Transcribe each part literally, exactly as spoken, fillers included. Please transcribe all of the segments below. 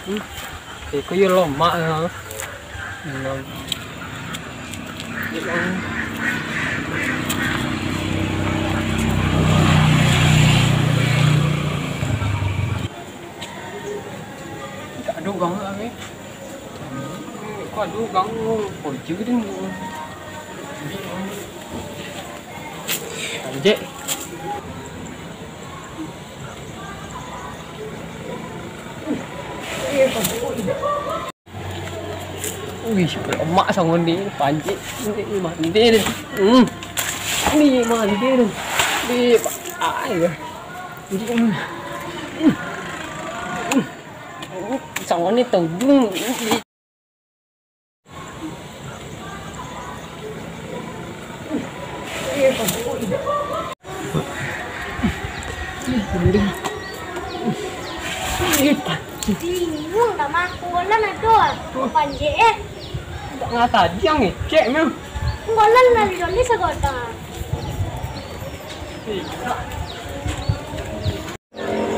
Hmm. Iko yo lomak yo. Minum. Tak ada urang lah, eh. Kok ada urang, oh, kerja dia ni. Anjek. Wih, lemak sangon ni, panjik. Ni mandir. Hmm. Ni mandir. Ni pa-, ai. Hmm. Hmm. Sangon ni todung. Bingung dah mah, kolan ado panjek eh. Tak ngah tadi yang ngecek mah. Kolan lah jolih sagodang.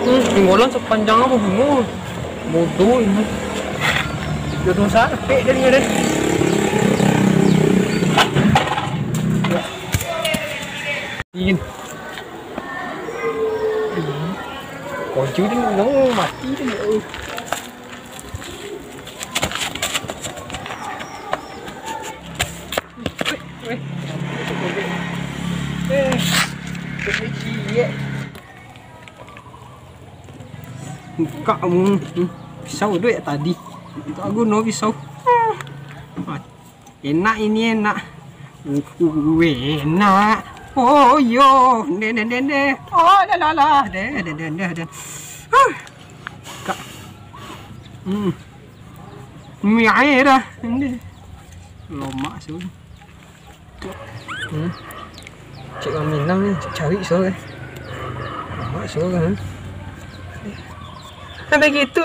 Hmm, tinggalan sapanjang apo bungo. Bodoh ini. Jodoh sapek dia ni deh. Ingin. Kau ni nang mati tu. Weh, weh. Eh, ciek. Buka kamu. Hmm. Pisau duit tadi. Untuk aku no pisau. Ah. Enak ini, enak. Uh, enak. Oh, yo. Deh, deh, deh, deh. Oh, dah, dah, dah. Deh, deh, deh, deh, deh. Huh. Kak. Hmm. Mi air dah. Ini. Lomak su. Hmm. Cek Minang ni, cek cari so eh. Lomak so kan. Begitu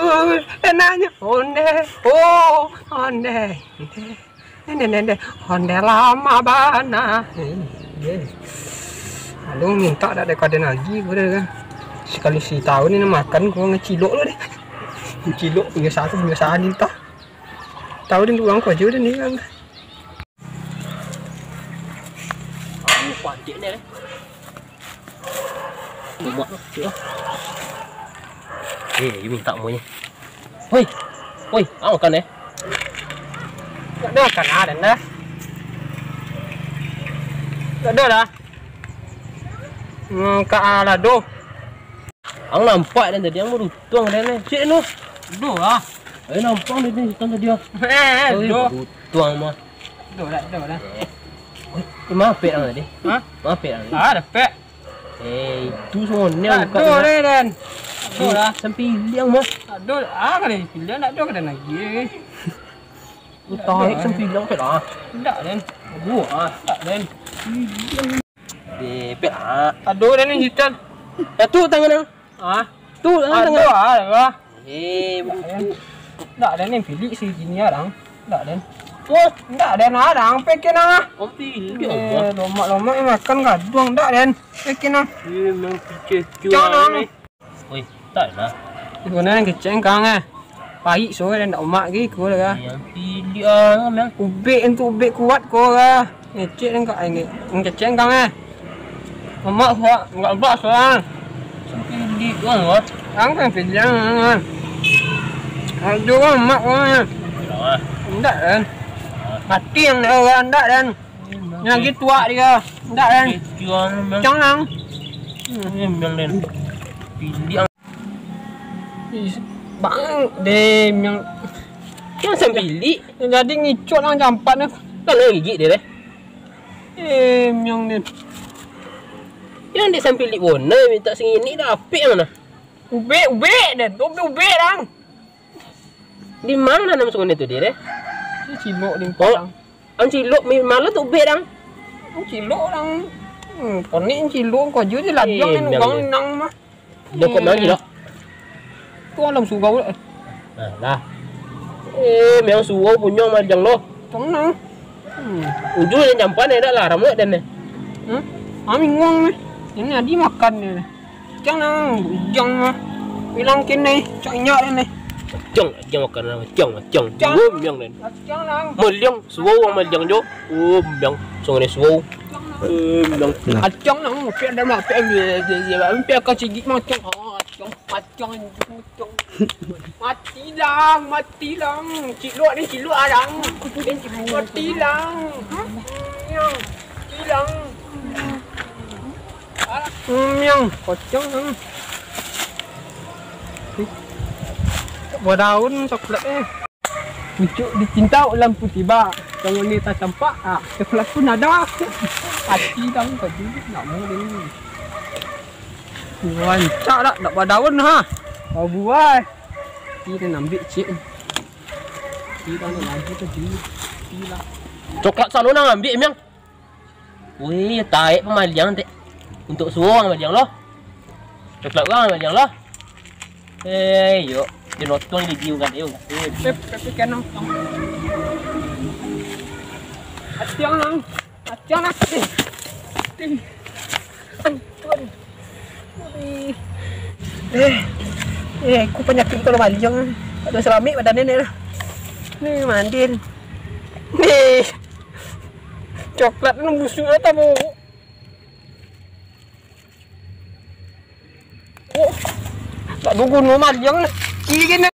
enaknya onde. Oh, onde. Onde. Onde, onde, onde. Onde lama bana. Eh, eh. Aduh, minta dak dek kaden lagi, ko dah kan. Sekali si tahu ni nak makan, ko ngecilok lo deh. Ngecilok, biasa tu, biasa ni tah. Tahu deh, urang ko aja dah ni kan. Anu, pantik ni, eh. Lemak, cik, ah. Eh, you minta mo ni. Hoi. Hoi, ah, makan, eh. Tak ada makan, ah, dan dah. Tak ada dah. Hmm, ka, ah, lado. Ang nampak dan tadi ang barutuang dan, eh. Cik, no. Doh, ah. Eh, nampak dia tadi, tadi, ah. Eh, eh, Oi, doh. Barutuang mah. Doh, dah, doh, dah. Eh, eh, maaf, Pek, ang tadi. Hah? Maaf, Pek, ang tadi. Ah, dah, Pek. Eh, itu soalnya Tak bukan ado lah. Deh, Dan. Tak ado lah. Sampai hilang mah. Tak ado. Ah, kalau hilang tak ado, kena lagi, eh. Tarik sampai hilang, Pek, lah. Ndak, Den. Aduh, ah. Ndak, Den. Eh, Pek, ah. Aduh, Den, ni hitam. Ya, tu tangan, ah. Ah. Tu, tangan, Aduh, tangan. Ah, ah. Eh, buku. Ndak, Den, ni pilik si gini orang. Ndak, Den. Oh, ndak, Den, orang pekin ah. Oh, pilik, Eh, Allah. Lomak-lomak yang makan gaduang, ndak, Den. Pekin ah. Eh, memang kecil Jangan. Ni. Oi, tak lah. Guna yang kecil kang eh. Paik so dan ndak umak gi ko lah. Yang pilik ah, memang. Ubek tu ubek kuat ko lah. Ngecek dan kak, eh, nge-, ngecek kang eh. Umak kuat, nggak ubah so ah. Pilik kan, wah. Kang kan pilik kan. Aduh, umak ko. Yalah. Ndak kan. Mati yang dah orang ndak kan. Yang lagi tuak dia. Ndak kan. Kecil, memang. Cang nang. Memang, Den. Pilik. Ih, bang, dem, yang Yang sampilik. Yang jadi ngicok lah campak tu. Kan lah gigit dia deh. Eh, yang ni. Yang dek sampilik bona minta sangini dah apik mana? Ubek, ubek, Den. Ubek, ubek, dang. Di mana nam sungai tu dia deh? Di cilok di Oh. Padang. Ang cilok mi-, malah tu ubek, dang. Ang cilok, dang. Hmm, konek ang cilok, kau jual je lah, Eh, dia ni yang ugang ni. Nang mah. Bokok mah cilok. Tu alam surau lah. Nah, lah. Eh, memang surau punya majang lo. Tenang. Hmm. Ujung yang jampan ni dah lah, ramuak dan ni. Hmm? Kami nguang ni. Ini adi makan ni. Jangan, ujang mah. Bilang kini, cak inyak ni. Ciang, ciang makanan, ciang, ciang. Ciang. Ciang, Miang, den. Ciang, Nang. Maliang, suau urang maliang jo. Oh, Miang, sungai ni suau. Eh, Miang. Nah. Ciang, Nang, piak dah mah, piak, piak, piak, piak, kau cigik mah, ciang. Ah, ciang, ah, ciang, ciang. Mati, Lang, mati, Lang. Cilok ni, cilok, ah, Lang. Mati, Lang. Miang, mati, Lang. Hmm, Miang, kocong, hmm. Ih, tak buah daun coklat, eh. Pucuk dicinta lampu tiba. Tangan ni tak tampak, ah, coklat pun ada. Hati dah tadi, nak mau ni. Rancak dak, dak buah daun, ha. Buah-buah. Ni dah ambiak, cik. Ni dah lagi tadi. Ni lah. Coklat sano nang ambiak, Miang. Wih, taek pamaliang, tek. Untuk suo urang maliang lo. Coklat urang maliang lo. Eh, yo. Dia nonton ni video kan, yo. Eh. Pep, pep, pep, kan nonton. Atiang, Nang. Atiang, Nang. Eh. Eh. Aduh. Eh, eh, aku panyakik kalau maliang. Ada seramik badan ni lah. Ni mandir. Ni. Coklat ni busuk lah tamu. Oh. Tak ada guna maliang. Kiri kena.